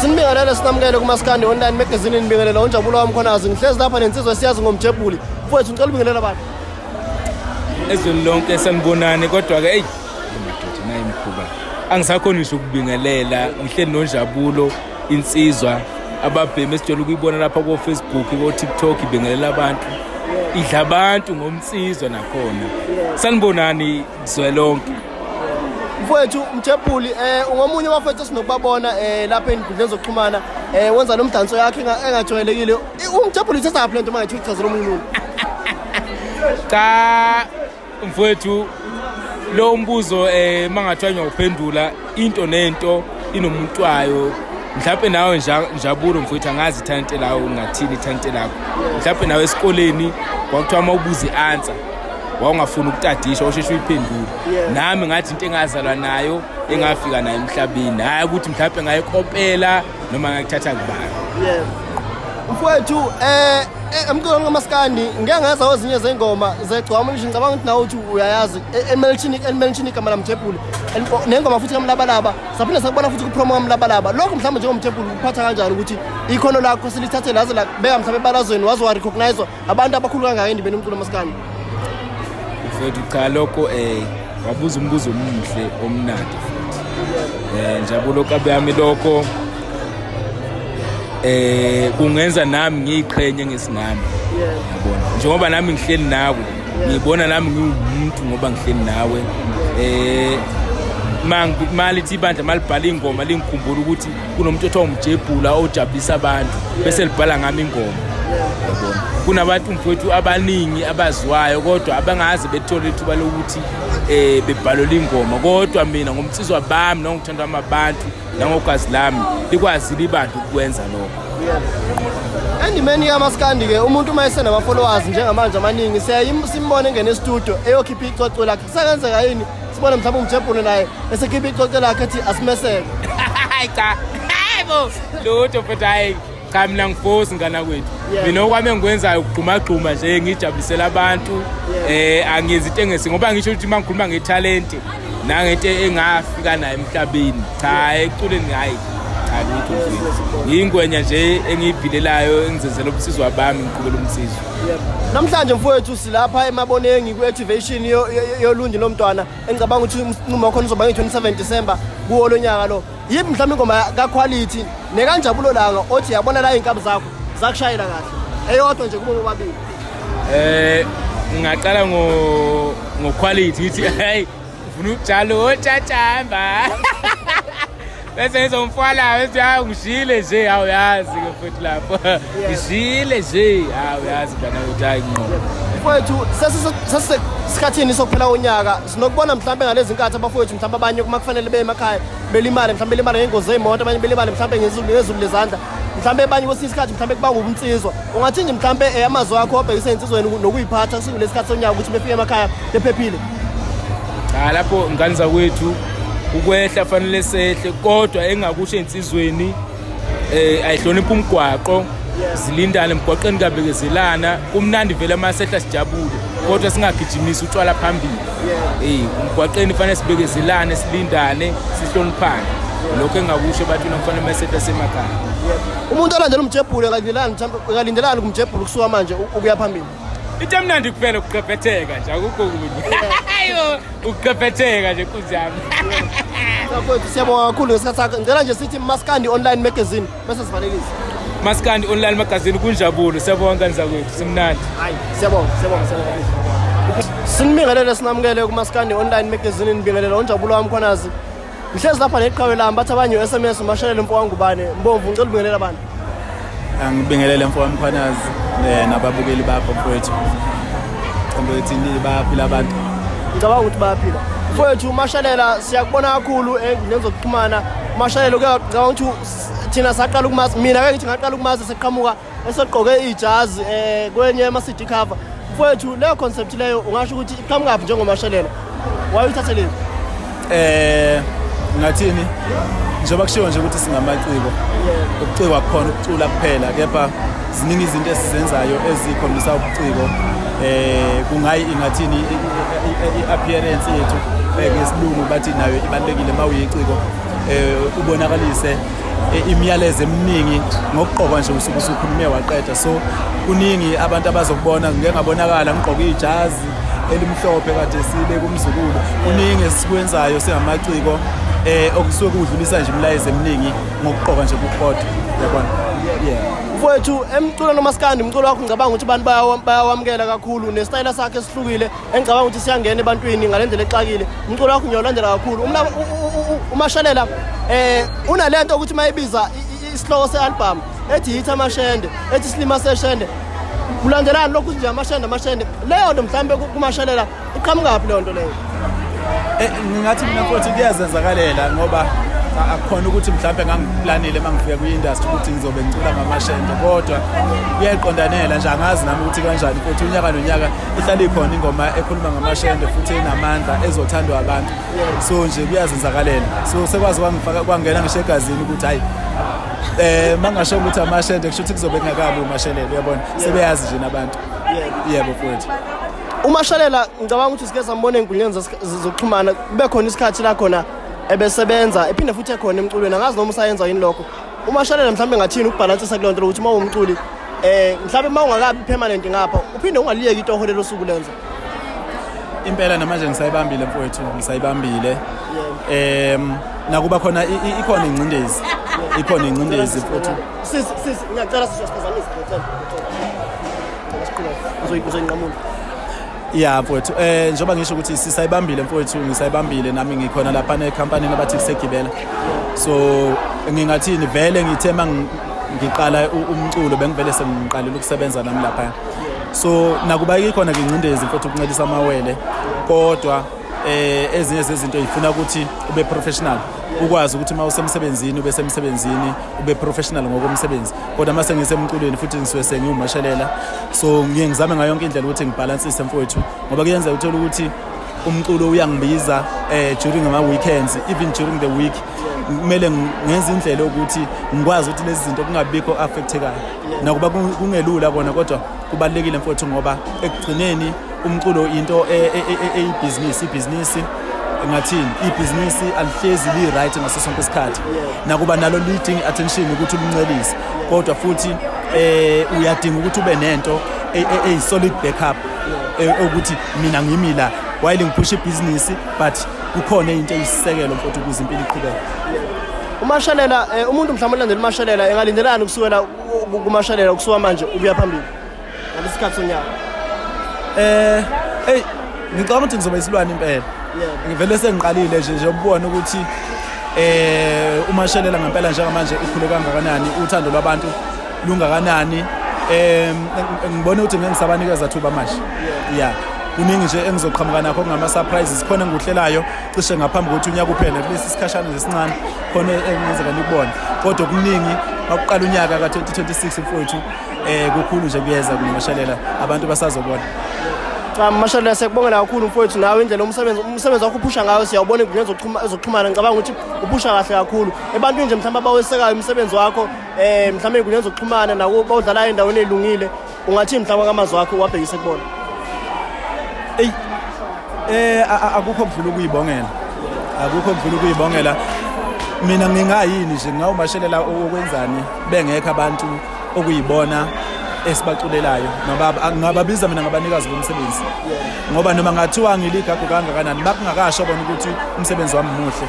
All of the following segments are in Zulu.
Sinibingelele sinamukele kuMaskandi Online Magazine, nibingelela uNjabulo wami Mkhwanazi. Ngihlezi lapha nensizwa esiyazi ngomjebhuli. Mfowethu, ngicela ubingelela abantu. Ezweni lonke sanibonani, kodwa ke eyi madoda, nayi imikhuba, angisakhoni ngisho ukubingelela. Ngihleli noNjabulo, insizwa ababhemi esijwayele ukuyibona lapha ko-Facebook, ko-TikTok, ibingelela abantu, idla abantu ngomnsizwa nakhona. Sanibonani zwelonke. Mfowethu Mjebhuli, ungomunye wabafowethu esinokubabona lapha ey'nkundleni zokuxhumana, wenza lo mdanso yakhe engajwayelekile. UMjebhuli uthatha le nto uma ngithi uchazela omunye umuntu? Cha mfowethu, lo mbuzo mangathiwa ngiyawuphendula, into nento inomuntu wayo. Mhlawumbe nawe Njabulo mfowethu, angazi ithalente lawo ungathini ithalente lakho. Mhlawumbe nawe esikoleni kwakuthiwa uma ubuza i-answer wawungafuni ukutadisha, usheshe uyiphendule. Nami ngathi into engazalwa nayo, engafika nayo emhlabeni, hhayi ukuthi mhlawumbe ngayikopela noma ngayithatha kubani. Yebo. Mfowethu, emculweni kaMaskandi ngeke ngeza kwezinye zengoma zegcwama ngisho, ngicabanga ukuthi nawe uthi uyayazi emention igama laMjebhuli nengoma futhi kaMlabalaba. Saphinde sakubona futhi ku-promo kaMlabalaba. Lokho mhlawumbe njengomjebhuli kuphatha kanjani ukuthi ikhono lakho silithathe laze labeka mhlawumbe ebalazweni, waze wa-recognize abantu abakhulu kangaka endimeni umculo kaMaskandi? Mfowethu, cha, lokho wabuza umbuzo omuhle, omnandi futhi, Njabulo kabe yami. Lokho kungenza nami ngiyiqhenye ngesingami, yabona, njengoba nami ngihleli nawe, ngibona nami ngiwumuntu ngoba ngihleli nawe. Malithi ibandla malibhala ingoma, lingikhumbula ukuthi kunomuntu othiwa uMjebhula ojabulisa abantu, bese libhala ngami ingoma, yabona. Kunabantu mfowethu abaningi abaziwayo kodwa abangaze bethole ithuba lokuthi bebhalelwe ingoma, kodwa mina ngomnsizwa bami nangokuthandwa amabantu nangogazi lami likwazile ibandla ukukwenza lokho. Endimeni yamaskandi-ke, umuntu uma esenama-followers njengamanje amaningi, siyaye simbone engene e-studio eyokhipha icwecwe lakhe. Kusakenzeka yini sibone mhlawumbe uMjebhule naye esekhipha icwecwe lakhe ethi asimeseke? Hayi cha, hayi bo, lutho futhi, hayi cha, mina ngifosi ngana kwethu. Mina okwami engikwenzayo ukugxumagxuma nje, ngijabulisela abantu. Angiyenzi into engesi, ngoba ngisho ukuthi uma ngikhuluma ngethalente nangento engafika nayo emhlabeni, cha, eculeni hayi cha, lutho mfowethu. Yingwenya nje engiyibhilelayo, engizenzela ubunsizwa bami, ngiqhubela umsizwa. Namhlanje mfowethu silapha eMaboneng ku-activation yoLundi lomntwana, engicabanga ukuthi umnqumo wakhona uzoba nge-27 December kuwo lo nyaka lo. Yiphi mhlawumbe ingoma kaQuality nekaNjabulo Langa othi yabona la iy'nkabi zakho zakushayela kahle, eyodwa nje kubo bobabili? Ngingaqala ngo Quality, ngithi hey, ufuna ukujalo otshachamba, bese ngizomfala, bese hayi, ngishile nje, awuyazi ke futhi lapho ngishile nje, awuyazi mntana ukuthi hayi ngqo. Mfowethu, sesisesikhathini sokuphela konyaka, sinokubona mhlawumbe ngalezi nkathi abafowethu mhlawumbe abanye uma kufanele beye emakhaya belimale, mhlawumbe belimale ngengozi zey'moto, abanye belimale mhlawumbe ngezulu lezandla, mhlawumbe abanye kwesinye isikhathi mhlawumbe kubanga ubunsizwa. Ungathi nje mhlawumbe amazwi akho abhekise ey'nsizweni nokuyiphatha kulesi sikhathi sonyaka ukuthi befike emakhaya bephephile? Cha, lapho ngane zakwethu, ukwehla fanele sehle, kodwa engakusho ey'nsizweni ayihloniphe umgwaqo, zilindane emgwaqeni, kabekezelana. Kumnandi vele masehla sijabule, kodwa singagijimisi utshwala phambili. Umgwaqeni fanele sibekezelane, silindane, sihloniphane. Lokho engakusho ebantwini, kufanele masehla semakhaya. Umuntu olandela uMjebhule akalindelani mhlawumbe, akalindelani kuMjebhule kusuka manje ukuya phambili? Into emnandi kuphela, ukuqephetheka nje, akukho kunye. Ayo, ukuqephetheka nje, nkunzi yami. Mfowethu, siyabonga kakhulu ngesikhathi sakho. Ngicela nje sithi Maskandi Online Magazine bese sivalelise. Maskandi Online Magazine kunjabulo. Siyabonga ngane zakwethu, simnandi. Hayi, siyabonga, siyabonga, siyabonga. Sinibingelele sinamukele kuMaskandi Online Magazine, nibingelela uNjabulo wami Mkhwanazi. Ngihlezi lapha neqhawe lami, bathi abanye u-SMS uMashelele mfowangubane Mbomvu. Ngicela ubingelela abantu. Angibingelele mfowami Mkhwanazi nababukeli bakho mfowethu. Cela ukuthi bayaphila abantu. Ngicabanga ukuthi bayaphila. Mfowethu Mashalela, siyakubona kakhulu ey'nkundleni zokuxhumana. Mashalela, ngicabanga ukuthi thina saqala ukumazi, mina ke ngithi ngaqala ukumazi seqhamuka esegqoke ijazi kwenye ama-CD cover. Mfowethu, leyo concept leyo ungasho ukuthi iqhamukaphi njengoMashelela? Wayuyithatheleni? Ngathini, njengoba kushiwo nje ukuthi singamaciko, ubuciko akukhona ukucula kuphela, kepha ziningi izinto esizenzayo ezikhombisa ubuciko. Kungayi ingathini i-appearance yethu, ngesilungu bathi nayo ibalulekile uma uyiciko. ubonakalise imiyalezo eminingi ngokugqoka nje usuke usukhulume waqeda. So kuningi abantu abazokubona, ngike ngabonakala ngigqoke ijazi elimhlophe kade sibe kumzukulu. Kuningi esikwenzayo singamaciko okusuke kudlulisa nje imilayezo eminingi ngokugqoka nje kukodwa, yabona. Yeah. Mfowethu, emculweni nomaskandi, umculo wakho ngicabanga ukuthi abantu bayawamukela kakhulu, nesitayela sakhe esihlukile engicabanga ukuthi siyangena ebantwini ngale ndlela exakile. Umculo wakho ngiyawulandela kakhulu. UMashelela unalento ukuthi mayibiza isihloko se-album ethi yithi amashende, ethi isilima seshende, kulandelani lokhu nje amashende amashende, leyo nto mhlawumbe kuMashelela iqhamukaphi leyo nto leyo? Ngingathi mina futhi kuyazenzakalela, ngoba akukhona ukuthi mhlawumbe ngangiplanile uma ngifika kwi-industry ukuthi ngizobe ngicula ngamashende, kodwa kuyayiqondanela nje. Angazi nami ukuthi kanjani, futhi unyaka nonyaka ihlala ikhona ingoma ekhuluma ngamashende futhi enamandla ezothandwa abantu. So nje kuyazenzakalela, so sekwazi kwangifaka kwangena ngisho egazini ukuthi hayi, mangasho ukuthi amashende kusho ukuthi kuzobe kungakabi uMashelela, uyabona, sebeyazi nje nabantu. Yebo futhi. UMashelela ngicabanga ukuthi sike sambona ey'nkundleni zokuxhumana, kube khona isikhathi la khona ebesebenza ephinde futhi ekhona emculweni. Angazi noma usayenza yini lokho uMashelela, mhlawumbe ngathini ukubhalansisa kuleyo nto ukuthi uma uwumculi mhlawumbe uma ungakabi permanent ngapha uphinde ungaliyeki itoho lelo suku lenza. Impela namanje ngisayibambile mfowethu, ngisayibambile. Nakuba khona ikhona ingcindezi, ikhona ingcindezi futhi. Sisi, sisi, ngiyacela sisi, siphazamisa, ngiyacela, ngiyacela siqhubeke, uzoyinqamula. Ya mfowethu, njengoba ngisho ukuthi sisayibambile mfowethu, ngisayibambile nami, ngikhona lapha nekhampanini abathi kusegibela. So ngingathini, vele ngithe uma ngiqala umculo bengivele sengiqalile ukusebenza nami lapha. So nakuba ikhona ke ingcindezi mfowethu ukuncelisa amawele, kodwa ezinye zezinto ifuna ukuthi ube professional, ukwazi ukuthi uma usemsebenzini ube semsebenzini, ube professional ngokomsebenzi. Kodwa uma sengisemculweni futhi ngisuke sengiwuMashelela, so ngiye ngizame ngayo yonke indlela ukuthi ngibhalansise mfowethu, ngoba kuyenzeka uthole ukuthi umculo uyangibiza during ama weekends, even during the week. Kumele ngenze indlela yokuthi ngikwazi ukuthi lezi zinto kungabikho affectekayo, nakuba kungelula kona, kodwa kubalulekile mfowethu, ngoba ekugcineni umculo into eyibhizinisi. Ibhizinisi ngathini, ibhizinisi alihlezi li-right ngaso sonke isikhathi, nakuba nalo lidinga i-attention ukuthi uluncelise, kodwa futhi uyadinga ukuthi ube nento eyi-solid backup, ukuthi mina ngimi la while ngiphusha ibhizinisi, but kukhona into eyisisekelo mfowethu ukuze impilo iqhubeke. UMashelela, umuntu mhlawumbe olandela uMashelela engalindelani kusukela kuMashelela kusuka manje ukuya phambili ngalesi sikhathi sonyaka? Hey, ngicabanga ukuthi ngizoba isilwane impela. Ngivele sengiqalile nje ubona ukuthi uMashelela ngempela njengamanje ukhule kangakanani, uthando lwabantu lungakanani. Ngibona ukuthi ngeke ngisabanikeza thuba manje. Yeah, kuningi nje engizoqhamuka nakho kungama surprises khona engikuhlelayo cishe ngaphambi kokuthi unyaka uphele, kulesi sikhashana nje esincane khona engenzeka nikubone, kodwa kuningi makuqala unyaka ka-2026 mfowethu, kukhulu nje kuyeza kunoMashelela, abantu basazobona. Cha, Mashelela, siyakubongela kakhulu mfowethu. Nawe indlela umsebenzi wakho uphusha ngayo siyawubona ey'nkundleni zokuxhumana, ngicabanga ukuthi uphusha kahle kakhulu ebantwini nje mhlawumbe abawesekayo umsebenzi wakho, mhlawumbe ey'nkundleni zokuxhumana naku bawudlalayo endaweni ey'lungile, ungathini mhlawumbe ngamazwi akho uwabhekise kubona? Eyi, akukho kudlula ukuyibongela, akukho kudlula ukuyibongela. Mina ngingayini nje, ngingawuMashelela okwenzani bengekho abantu okuyibona esibaculelayo, ngoba ngababiza mina ngabanikazi bomsebenzi, ngoba noma ngathiwa ngiligagu kangakanani, bakungakasho bona ukuthi umsebenzi wami muhle,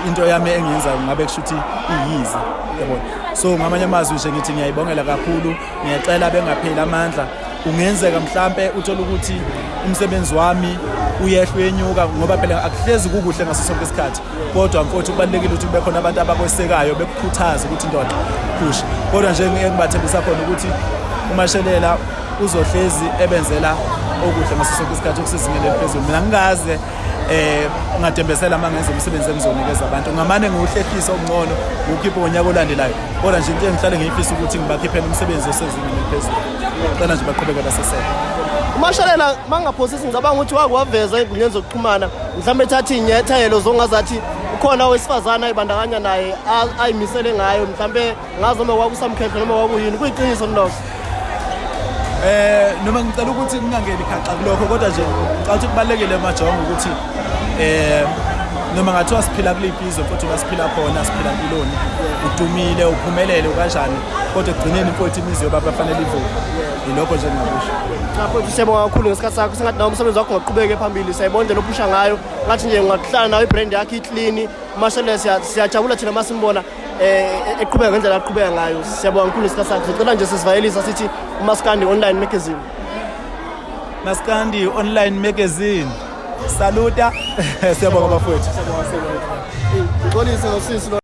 into yami engiyenzayo ngabe kusho ukuthi iyize, yabona. So ngamanye amazwi nje ngithi ngiyayibongela kakhulu, ngiyacela bengapheli amandla. Kungenzeka mhlampe uthole ukuthi umsebenzi wami uyehla uyenyuka, ngoba phela akuhlezi kukuhle ngaso sonke isikhathi, kodwa mfowethu kubalulekile ukuthi kube khona abantu abakwesekayo bekukhuthaza ukuthi ndoda phusha. Kodwa nje engibathembisa khona ukuthi uMashelela uzohlezi ebenzela okuhle ngaso sonke isikhathi okusezingeni eliphezulu. Mina ngingaze ngadembesela uma ngenza umsebenzi engizonikeza abantu, ngamane ngiwuhlehlise okungcono ngiwukhiphe ngonyaka olandelayo, kodwa nje into engihlale ngiyifisa ukuthi ngibakhiphele umsebenzi osezingeni eliphezulu. Cela nje baqhubeke baseseke. UMashelela, mangaphosisi, ngicabanga ukuthi wake waveza ey'nkundleni zokuxhumana mhlawumbe ethatha iy'nyathelo zongazathi ukhona owesifazane ayibandakanya naye ayimisele ngayo, mhlawumbe ngazi noma kwakusamkhetho noma kwakuyini, kuyiqiniso lokho? Noma ngicela ukuthi ngingangeni khaxa kulokho, kodwa nje ngicela ukuthi kubalekile majongo ukuthi Noma ngathiwa siphila kuliphi izwe mfowethu, basiphila khona, siphila mpiloni, udumile, uphumelele ukanjani, kodwa ekugcineni mfowethu imizi yobaba fanele ivuke. Yilokho nje engingakusho. Cha mfowethu, siyabonga kakhulu ngesikhathi sakho. Sengathi nawe umsebenzi wakho ungaqhubeke phambili. Siyayibona indlela ophusha ngayo, ngathi nje ungahlala nawe i-brand yakho i-clean mashele. Siyajabula thina uma simbona eqhubeka ngendlela aqhubeka ngayo. Siyabonga kakhulu ngesikhathi sakho. Sicela nje sisivalelisa sithi uMaskandi Online Magazine. Maskandi Online Magazine, saluta. Siyabonga bafowethu. Ngixolise ngosisi lo.